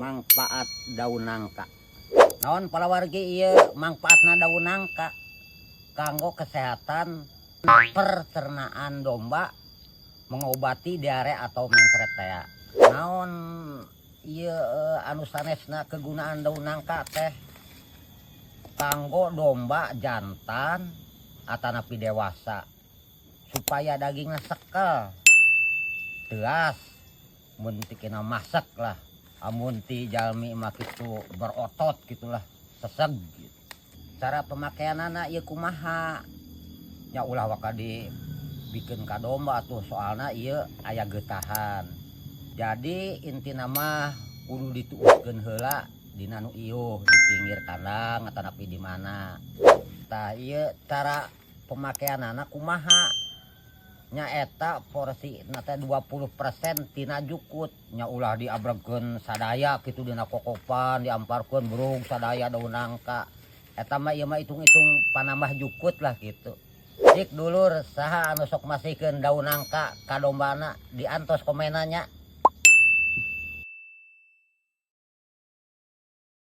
Mangpaat daun nangka. Naon palawargi ieu mangpaatna daun nangka? Kanggo kesehatan perternaan domba, mengobati diare atau mencret tea. Naon ieu anu sanesna kegunaan daun nangka teh? Kanggo domba jantan atanapi dewasa supaya dagingnya sekel, teas, mun tikina masak lah, amun ti jalmi mah kitu berotot gitulah, seseg gitu. Cara pemakaianana ieu kumaha nya? Ulah waka dibikeun ka domba tuh, soalna ieu aya getahan. Jadi intina mah kudu dituuskeun heula dina nu iuh, di pinggir kandang atanapi di mana. Tah, ieu cara pemakaianana kumaha? Nyaeta porsi teh 20% tina jukut nya. Ulah diabregkeun sadaya kitu dina kokopan, diamparkeun brug sadaya daun nangka. Eta mah ieu mah hitung-hitung panambah jukut lah gitu. Cik dulur, saha anu sok masihkeun daun nangka ka dombana? Diantos komenna nya.